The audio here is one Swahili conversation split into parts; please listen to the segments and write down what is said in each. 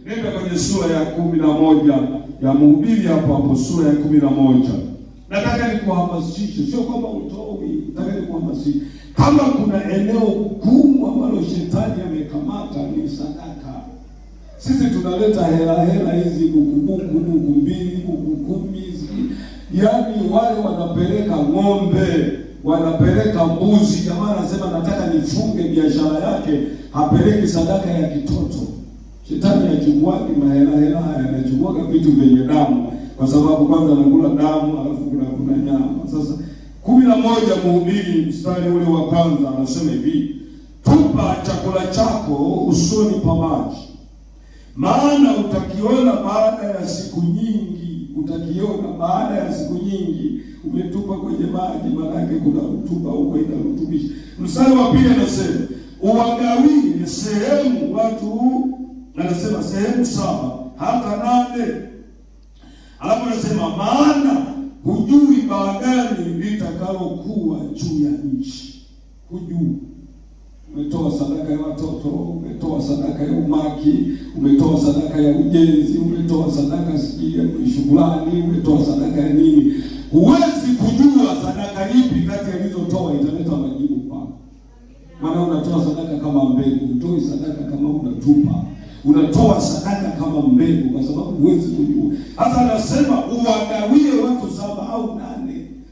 Nenda kwenye sura ya 11 ya Mhubiri hapo hapo, sura ya 11. Nataka nikuhamasishe, sio kwamba utoi, nataka nikuhamasishe. Kama kuna eneo gumu ambalo shetani amekamata ni sadaka. Sisi tunaleta hela hela hizi, buku buku, buku mbili, buku kumi hizi. Yaani wale wanapeleka ng'ombe, wanapeleka mbuzi. Jamaa anasema nataka nifunge biashara yake, hapeleki sadaka ya kitoto. Shetani hachukuagi mahela hela haya, anachukuaga vitu vyenye damu, kwa sababu kwanza anakula damu alafu kuna nyama. Sasa 11 Mhubiri mstari ule wa kwanza anasema hivi: tupa chakula chako usoni pa maji, maana utakiona baada ya siku nyingi. Utakiona baada ya siku nyingi. Umetupa kwenye maji, maana yake kuna rutuba huko inarutubisha. Mstari wa pili anasema uwagawie sehemu watu, anasema sehemu 7 hata 8. Alafu anasema maana hujui baadaye litakalokuwa juu ya nchi. Hujui. Umetoa sadaka ya watoto, umetoa sadaka ya umaki, umetoa sadaka ya ujenzi, umetoa sadaka ya shukrani, umetoa sadaka ya nini. Huwezi kujua sadaka ipi kati alizotoa italeta majibu kwako. Maana unatoa sadaka kama mbegu, hutoi sadaka kama unatupa. Unatoa sadaka kama mbegu kwa sababu huwezi kujua. Hasa anasema uwagawie watu 7 au 8,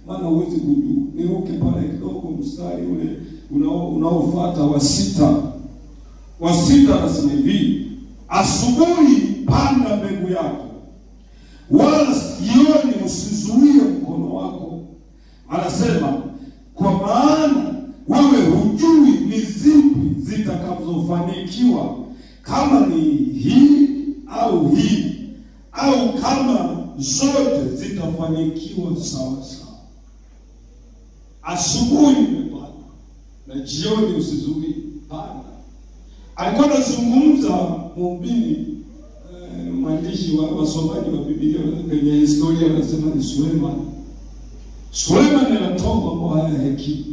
maana huwezi kujua. Niruke pale kidogo mstari ule unaofuata wa 6. Wa 6 anasema hivi: asubuhi panda mbegu yako, wala jioni usizuie mkono wako. Anasema kwa maana wewe hujui ni zipi zitakazofanikiwa, kama ni hii au hii, au kama zote zitafanikiwa sawa sawa. Asubuhi umepanda na jioni usizuie, panda. Alikuwa anazungumza mhubiri, mwandishi wa wasomaji wa Biblia kwenye historia anasema ni Suleiman. Suleiman anatoa mambo haya hekima.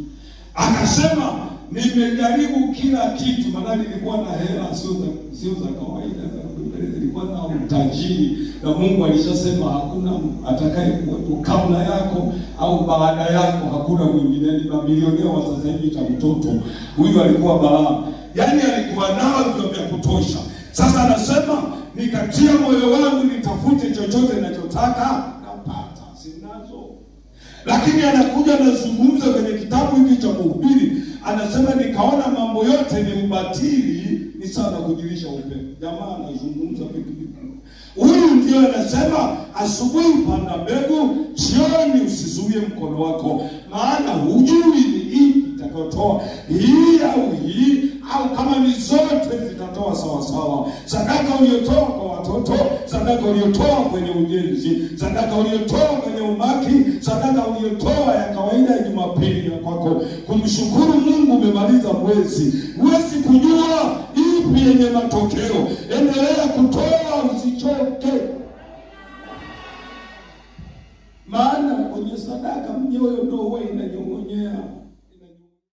Akasema nimejaribu kila kitu, maana nilikuwa na hela sio za kawaida za kubembeleza, nilikuwa na utajiri, na Mungu alishasema hakuna atakayekuwepo kabla yako au baada yako, hakuna mwingine. Ni mabilionea wa sasa hivi cha mtoto huyu alikuwa balaa, yaani alikuwa navyo vya kutosha. Sasa anasema nikatia moyo wangu nitafute chochote ninachotaka, napata, sinazo. Lakini anakuja anazungumza kwenye kitabu hiki cha Mhubiri, anasema nikaona mambo yote ni ubatili, ni sana kujilisha upepo. Jamaa anazungumza vitu vikubwa. Huyu ndio anasema asubuhi panda mbegu, jioni usizuie mkono wako, maana hujui ni ipi itakayotoa, hii au hii, au kama ni zote zitatoa sawa sawa. Sadaka uliyotoa kwa watoto, sadaka uliyotoa kwenye ujenzi, sadaka uliyotoa kwenye umaki, sadaka uliyotoa ya kawaida ya Jumapili ya kwako kumshukuru Mungu umemaliza mwezi. Huwezi kujua ipi yenye matokeo. Endelea kutoa, usichoke. Maana kwenye sadaka mioyo ndio huwa inanyong'onyea.